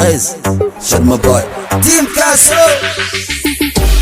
Qays Sharma Boy, tiimkaaso.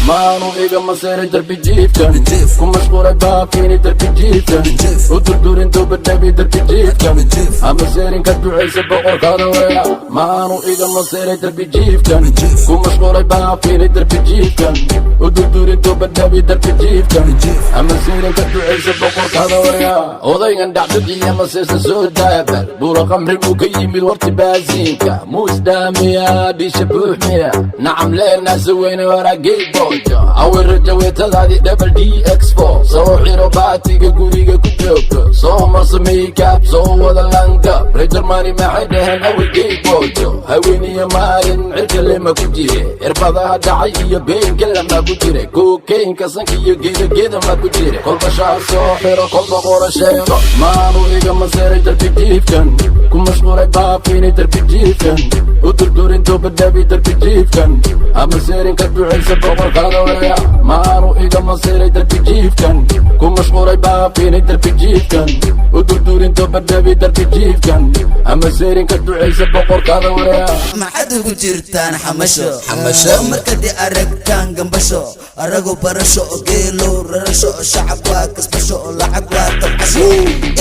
Maanu iga maseeray darbi jiifkan. Jiif. Ku mashquulay baafiini darbi jiifkan. Jiif. U durdurin dubadhabi darbi jiifkan. Jiif. Ama seerin ka ducaysa boqorkaada weya. Maanu iga maseeray darbi jiifkan. Jiif. Ku mashquulay baafiini darbi jiifkan, u durdurin dubadhabi darbi jiifkan. Jiif. Ama seerin ka ducaysa boqorkaada weya. Odaygan dhacdadiiya maseesa soo daabal buura qamri buu ka yimid warti baasiinka muusdaamiya dhisha buuxmiya nacam leenaasa weyne waraagey boojo awi rajaweetadaadii double dx four soo xiro, baatiga guriga ku joogto, soo marso makeup, soo wada langa. Reer Jarmani maxay dhaheen? Awigey boojo haweeniyo maalin cirka lema ku jire, irbadaha dhacay iyo beenka lama ku jire, kokaynka sanka iyo geeda ma ku jire, kolba shaar soo xiro, kolba qora sheego. Maanu iga maseeray darbi jiifkan, ku mashquulay baafiini darbi jiifkan, u durdurin dubadhabi darbi jiifkan, ama seerin ka ducaysa boqorkaada weya. Maanu iga maseeray darbi jiifkan, ku mashquulay baafiini darbi jiifkan, u durdurin dubadhabi darbi jiifkan, ama seerin ka ducaysa boqorkaada weya. Maxaad ugu jirtaan xamasho? Xamasho. Markadi aragtaan gambasho, arago barasho, geelow rarasho, shacab waa kasbasho, lacag waa tabcasho.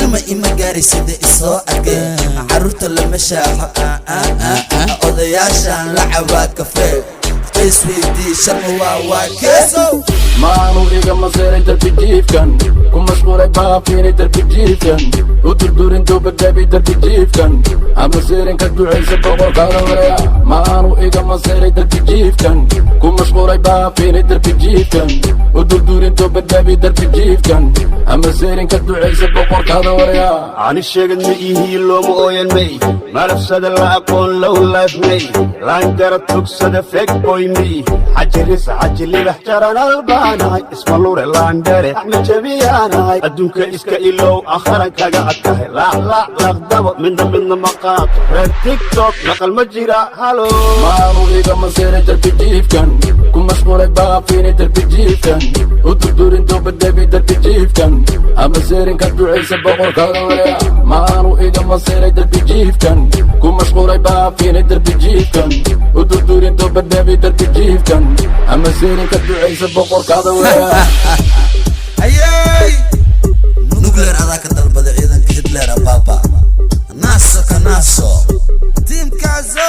Ilma ima gaari sida isoo arkay, caruurta lama shaaxo, odayaashan la cabaa kafee. Qays weydii, Sharma waa keesow. Maanu iga maseeray darbi jiifkan, ku mashquulay baafiini darbi jiifkan, u durdurin dubadhabi darbi jiifkan, ama seerin ka ducaysa boqorkaada weya. Maanu iga maseeray darbi jiifkan, ku mashquulay baafiini darbi jiifkan, u durdurin dubadhabi darbi jiifkan, ama seerin ka ducaysa boqorkaada weya. Ani sheegad ma ihi, looma ooyan ma ihi, malabsada la aqoon, low life ma ihi, laangara tugsada, fake boy ma ihi, xajiris xajilibax jaranal baanahay, ismalure laandhere axmed jabiyaanahay, adduunka iska ilow, akharan kaga adkahay, laaclaac laqdabo, midna midna ma qaato, reer TikTok naqal ma jira, halo. Maanu iga maseeray darbi jiifkan, ku mashquulay baafiini darbi jiifkan, u durdurin dubadhabi darbi jiifkan, ama seerin ka ducaysa boqorkaada weya. Maanu iga maseeray darbi jiifkan, ku mashquulay baafiini darbi jiifkan, u durdurin dubadhabi darbi jiifkan, ama seerin ka ducaysa boqorkaada weya. Ayay nuclear adaa ka dalbada ciidanka Hitler ababa naaso ka naaso tiimkaaso.